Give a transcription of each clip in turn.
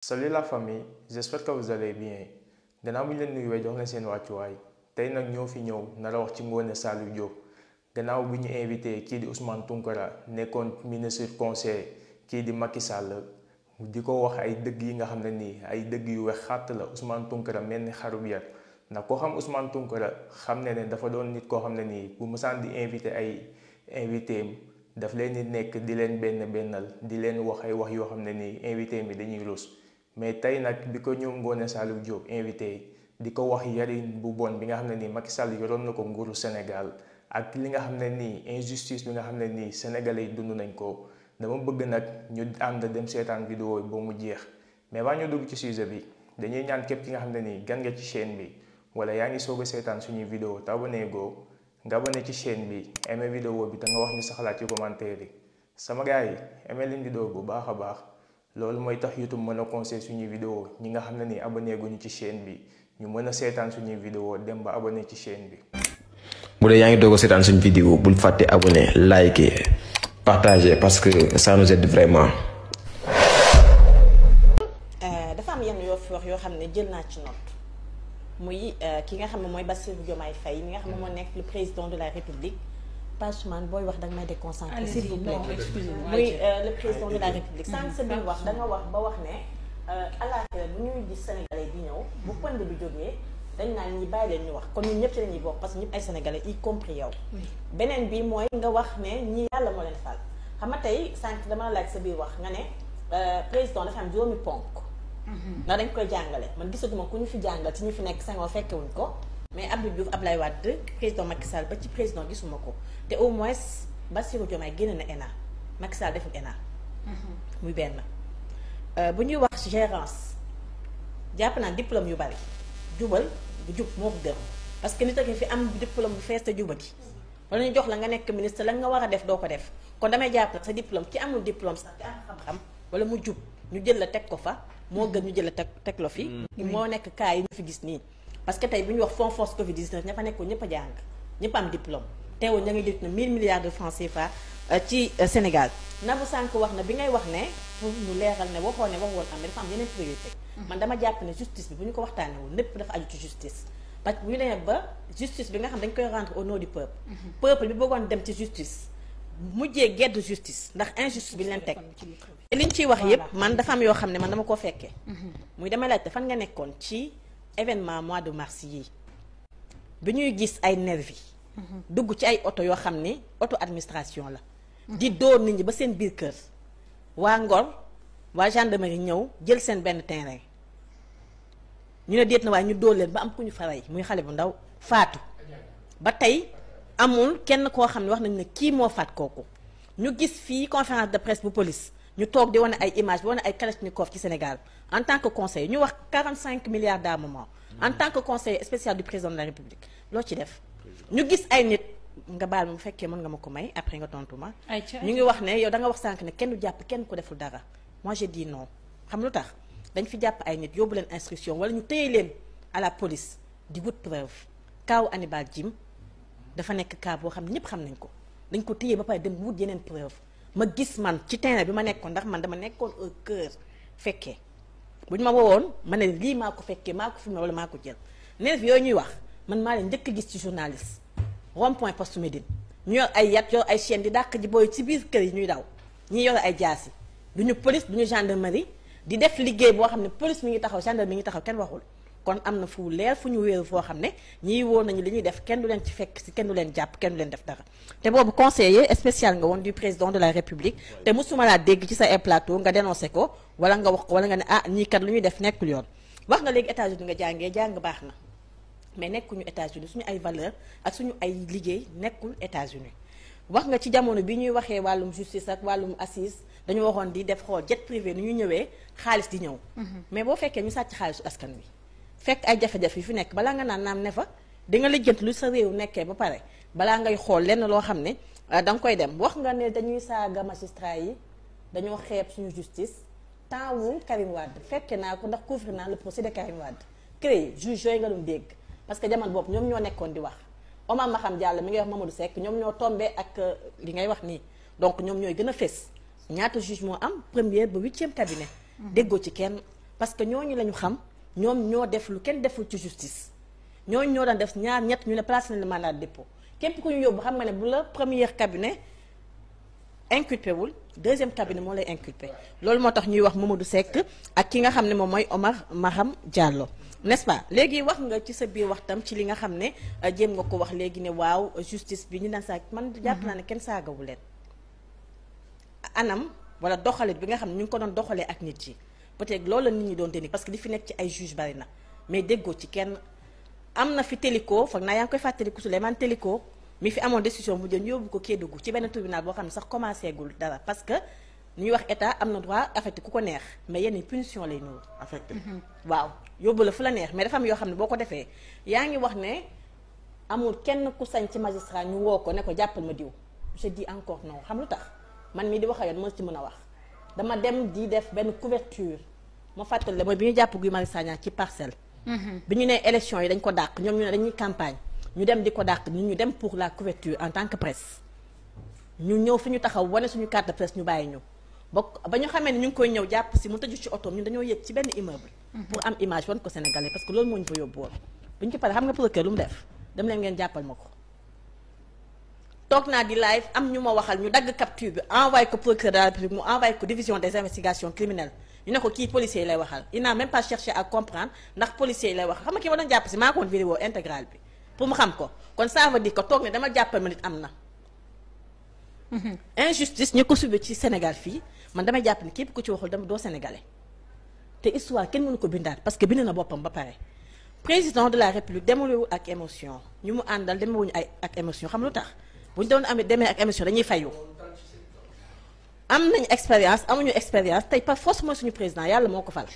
Salut la famille, j'espère que vous allez bien. Gannaaw bu ñu leen nuyuwee jox leen seen wàccuwaay tey nag ñoo fi ñëw nar a wax ci Ngoné Saliou Diop gannaaw bi ñu invité kii di Ousmane Tounkara nekkoon ministre conseil kii di Macky Sall di ko wax ay dëgg yi nga xam ne nii ay dëgg yu wex xàtt la Ousmane Tounkara mel ni xarub yar ndax koo xam Ousmane Tounkara xam ne dafa doon nit koo xam ne nii bu mësaan di invité ay invité am daf leen di nekk di leen bennal di leen wax ay wax yoo xam ne nii invité mi dañuy rus. mais tey nag bi ko ñëw Ngoné Saliou Diop invité di ko wax yarin bu bon bi nga xam ne nii Macky Sall yoroon na ko nguuru Sénégal ak li nga xam ne nii injustice bi nga xam ne nii sénégalais yi dund nañ ko dama bëgg nag ñu ànd dem seetaan vidéo yi ba mu jeex mais ba ñu dugg ci sujet bi dañuy ñaan képp ki nga xam ne nii gan nga ci chaîne bi wala yaa ngi soog a seetaan suñuy vidéo te abonné goo nga abonné ci chaîne bi aimé vidéo bi te nga wax ñu sa xalaat ci commentaire yi sama gars yi aimé leen vidéo bu baax a baax. loolu mooy tax YouTube mën a conseil suñuy vidéo ñi nga xam ne ni abonné guñu ci chaîne bi ñu mën a seetaan suñuy vidéo dem ba abonné ci chaîne bi. bu dee yaa ngi doog a seetaan suñu vidéo bul fàtte abonné liker partager parce que ça nous aide vraiment. dafa am yenn yoo fi wax yoo xam ne jël naa ci note muy ki nga xam ne mooy Bassirou Diomaye Faye mi nga xam ne moo nekk le président de la République. Passeman booy wax danga may déconcentré s'il vous plaît muy le président de la République sànq sa biir wax da nga wax ba wax ne àllaaxira bu ñuy gis sénégalais di ñëw bu pënd bi jógee dañ naan ñi bàyyi leen ñu wax kon ñun ñëpp ci lañuy bokk parce que ñëpp ay sénégalais y compris yow beneen bi mooy nga wax ne ñi yàlla moo leen fal xam nga tey sànq dama la laaj sa biir wax nga ne président dafa am juróomi ponk ndax dañ koy jàngale man gisatuma ku ñu fi jàngal ci ñu fi nekk Senghor fekkewuñ ko mais Abdou Diouf Abdoulaye Wade président Macky Sall ba ci président gisuma ko te au moins Bassirou Diomaye génn na ENA Macky Sall deful ENA muy benn bu ñuy wax gérance jàpp naa diplôme yu bari jubal bu jub moo ko gën parce que nit a fi am diplôme bu fees te jubati wala ñu jox la nga nekk ministre la nga war a def doo ko def kon damay jàpp nag sa diplôme ci amul diplôme sax te am xam-xam wala mu jub ñu jël la teg ko fa moo gën ñu jël la teg la fi moo nekk cas yi ñu fi gis nii parce que tey bu ñu wax fonds force Covid 19 ña fa nekkoon ñëpp a jàng ñëpp am diplôme teewul ña ngi jot na 1000 milliards de francs CFA ci Sénégal Nabou Sànk wax na bi ngay wax ne pour ñu leeral ne waxoo ne wax woon am mais dafa am yeneen priorité man dama jàpp ne justice bi bu ñu ko waxtaanewul lépp dafa aju ci justice parce que bu ñu demee ba justice bi nga xam dañ koy rendre au nom du peuple peuple bi bëggoon dem ci justice mujjee gedd justice ndax injustice bi leen teg te liñ ciy wax yépp man dafa am yoo xam ne man dama koo fekkee muy damay laajte fan nga nekkoon ci événement mois de mars yii bi ñuy gis ay nervi dugg ci ay oto yoo xam ne auto administration la di dóor nit ñi ba seen biir kër waa Ngor waa gendarmerie ñëw jël seen benn terrain ñu ne déet na waaye ñu dóor leen ba am ku ñu fa rey muy xale bu ndaw faatu ba tey amul kenn koo xam ne wax nañu ne kii moo faat kooku ñu gis fii conférence de presse bu police ñu toog di wane ay image di wane ay kalachnikov ci Sénégal en tant que conseiller ñu wax 45 milliards d'armement en tant que conseiller spécial du président de la République loo ci def ñu gis ay nit nga baal ma bu fekkee mën nga ma ko may après nga tontu ma ñu ngi wax ne yow da nga wax sànq ne kenn du jàpp kenn ko deful dara moi j'ai dit non xam lu tax dañ fi jàpp ay nit yóbbu leen instruction wala ñu téye leen à la police di wut preuve kaaw Hannibal Djim dafa nekk cas boo xam ne ñëpp xam nañ ko dañ ko téye ba pare dem wut yeneen preuve ma gis man ci terrain bi ma nekkoon ndax man dama nekkoon au cœur fekkee bu ñu ma woowoon ma ne lii maa ko fekkee maa ko filmé wala maa ko jël nervi yooyu ñuy wax man maa leen njëkk a gis ci journaliste rond point poste Médine ñu yor ay yat yor ay chaîne di dàq ji booy ci biir kër yi ñuy daw ñi yor ay jaasi du ñu police du ñu gendarmerie di def liggéey boo xam ne police mi ngi taxaw gendarmerie mi ngi taxaw kenn waxul kon am na fu leer fu ñu wéeru foo xam ne ñii wóor nañu li ñuy def kenn du leen ci fekk si kenn du leen jàpp kenn du leen def dara te boobu conseiller spécial nga woon du président de la République te mosuma laa dégg ci sa ay plateau nga dénoncé ko wala nga wax ko wala nga ne ah ñii kat lu ñuy def nekkul yoon wax nga léegi États-Unis nga jàngee jàng baax na mais nekkuñu États-Unis suñu ay valeur ak suñu ay liggéey nekkul États-Unis wax nga ci jamono bi ñuy waxee wàllum justice ak wàllum assise dañu waxoon di def xool jet privé ni ñu ñëwee xaalis di ñëw mais boo fekkee ñu sàcc xaalisu askan wi fekk ay jafe-jafe yi fi nekk balaa nga naan naam ne fa di nga lijjanti lu sa réew nekkee ba pare balaa ngay xool lenn loo xam ne da nga koy dem wax nga ne dañuy saaga magistrat yi dañoo xeeb suñu justice temps wu Karim Wade fekke naa ko ndax couvrir naa le procès de Karim Wade créé juge yooyu nga doon dégg parce que jamono boobu ñoom ñoo nekkoon di wax Omar Maham Diallo mi ngi wax Mamadou Seck ñoom ñoo tombé ak li ngay wax nii donc ñoom ñooy gën a fés ñaata juge moo am première ba 8e cabinet déggoo ci kenn parce que ñooñu la ñu xam ñoom ñoo def lu kenn deful ci justice ñooñu ñoo daan def ñaar ñett ñu ne placé nañ le mandat de dépôt képp ku ñu yóbbu xam nga ne bu la premier cabinet inculpé wul deuxième cabinet moo lay inculpé loolu moo tax ñuy wax Mamadou Seck ak ki nga xam ne moom mooy Omar Maham Diallo n'est-ce pas léegi wax nga ci sa biir waxtam ci li nga xam ne jéem nga ko wax léegi ne waaw justice bi ñu daan saag man jàpp naa ne kenn saagawu leen anam wala doxalit bi nga xam ne ñu ngi ko doon doxalee ak nit yi peut-être loolu la nit ñi doon dégg parce que li fi nekk ci ay juge bari na mais déggoo ci kenn am na fi Téliko foog naa yaa ngi koy fàttaliku Souleymane Téliko mi fi amoon décision bu jël yóbbu ko Kédougou ci benn tribunal boo xam ne sax commencé gul dara parce que ñuy wax état am na droit affecté ku ko neex mais yenn punition lay nuru affecté waaw yóbbu la fu la neex mais dafa am yoo xam ne boo ko defee yaa ngi wax ne amul kenn ku sañ ci magistrat ñu woo ko ne ko jàppal ma diw je dis encore non xam lu tax man mii di wax ak yoon moo ci mën a wax dama dem di def benn couverture ma fàttali la mooy bi ñu jàpp Guy Marius Sagna ci Parcelles bi ñu nee élection yi dañ ko dàq ñoom ñu ne dañuy campagne ñu dem di ko dàq ñu dem pour la couverture en tant que presse ñu ñëw fi ñu taxaw wane suñu carte de presse ñu bàyyi ñu ba ñu xamee ne ñu ngi koy ñëw jàpp si mu tëju ci oto ñun dañoo yëg ci benn immeuble pour am image wan ko sénégalais parce que loolu moo ñu fa yóbbu woon bu ñu ci paree xam nga procureur lu mu def dem leen ngeen jàppal ma ko toog naa di live am ñu ma waxal ñu dagg capture bi envoyé ko procureur de la République mu envoyé ko division des investigations criminelles ñu ne ko kii policier yi lay waxal il n'a même pas cherché à comprendre ndax policier yi lay waxal xam nga kii ma doon jàpp si maa ko woon vidéo intégrale bi pour mu xam ko kon ça veut dire que toog ne dama jàppal ma nit am na injustice ñu ko subir ci Sénégal fii man damay jàpp ni képp ku ci waxul dama doo sénégalais te histoire kenn mënu ko bindaat parce que bind na boppam ba pare président de la République demewul ak émotion ñu mu àndal demewuñu ay ak émotion xam lu tax bu ñu doon demee ak émotion dañuy fayu am nañu expérience amuñu expérience tey par force mooy suñu président yàlla moo ko fal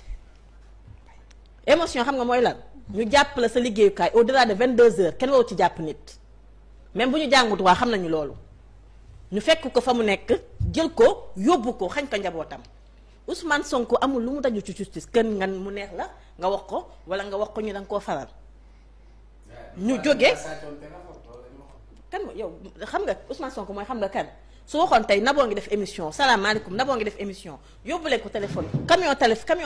émotion xam nga mooy lan ñu jàpp la sa liggéeyukaay au delà de 22 heures kenn waru ci jàpp nit même bu ñu jàngut waa xam nañu loolu ñu fekk ko fa mu nekk jël ko yóbbu ko xañ ko njabootam Ousmane Sonko amul lu mu daju ci justice kën nga mu neex la nga wax ko wala nga wax ko ñu danga koo faral ñu jógee kan yow xam nga Ousmane Sonko mooy xam nga kan su waxoon tey Naboo ngi def émission salaamaaleykum Naboo ngi def émission yóbbu leen ko téléphone camion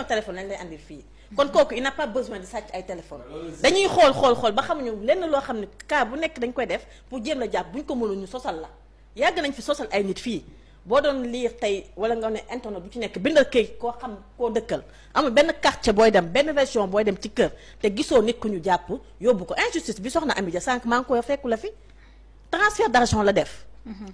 téléphone lañ lay andil fii kon kooku il n'a pas besoin de sàcc ay téléphone dañuy xool ba xamuñu lenn loo xam ne cas bu nekk dañ koy def pour jéem la jàpp bu ñu ko mënul ñu sosal la yàgg nañ fi sosal ay nit fii boo doon lire tey wala nga ne internet bu ci nekk bindal këy koo xam koo dëkkal amul benn quartier booy dem benn région booy dem ci kër te gisoo nit ku ñu jàpp yóbbu ko injustice bi soxna Amy Dia sànq maa ngi koy fekku la fi transfert d'argent la def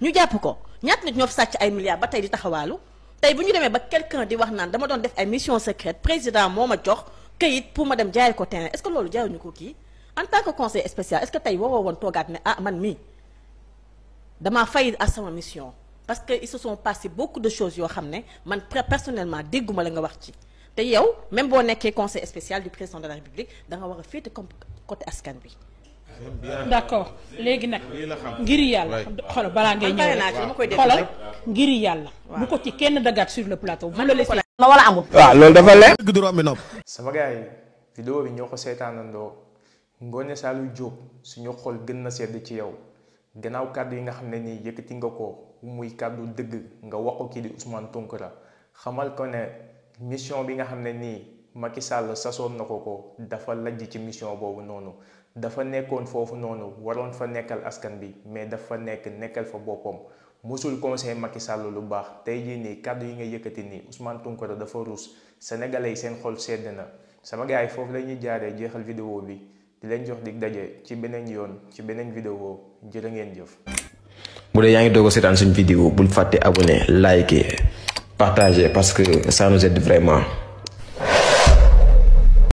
ñu jàpp ko ñaata nit ñoo fi sàcc ay milliards ba tey di taxawaalu tey bu ñu demee ba quelqu'un di wax naan dama doon def ay mission secrète président moo ma jox këyit pour ma dem jaay ko terrain est-ce que loolu jaayuñu ko kii en tant que conseiller spécial est-ce que tey waroo woon toogaat ne ah man mii damaa faillir à sama mission parce que ils se sont passé beaucoup de choses yoo xam ne man personnellement dégguma la nga wax ci te yow même boo nekkee conseil spécial du président de la République da nga war a féete comme côté askan bi. d'accord léegi nag ngir yàlla xoolal balaa ngay ñëw xoolal ngir yàlla bu ko ci kenn dagaat sur le plateau bu la laissé na wala amul. waaw loolu dafa leer. sama gars yi vidéo bi ñoo ko seetaanandoo Ngoné Saliou Diop suñu xol gën na sedd ci yow gannaaw kàddu yi nga xam ne nii yëkkati nga ko muy kàddu dëgg nga wax ko kii di Ousmane Tounkara xamal ko ne mission bi nga xam ne nii Macky Sall sasoon na ko dafa lajj ci mission boobu noonu dafa nekkoon foofu noonu waroon fa nekkal askan bi mais dafa nekkal fa boppam musul conseil Macky Sall lu baax tey jii nii kàddu yi nga yëkkati nii Ousmane Tounkara dafa ruus sénégalais yi seen xol sedd na sama gars yi foofu la ñuy jaaree jeexal vidéo bi di leen jox dig daje ci beneen yoon ci beneen vidéo jërë ngeen jëf. bu dee yaa ngi doog a seetaan suñu vidéo bul fàtte abonné liker partager parce que ça nous aide vraiment.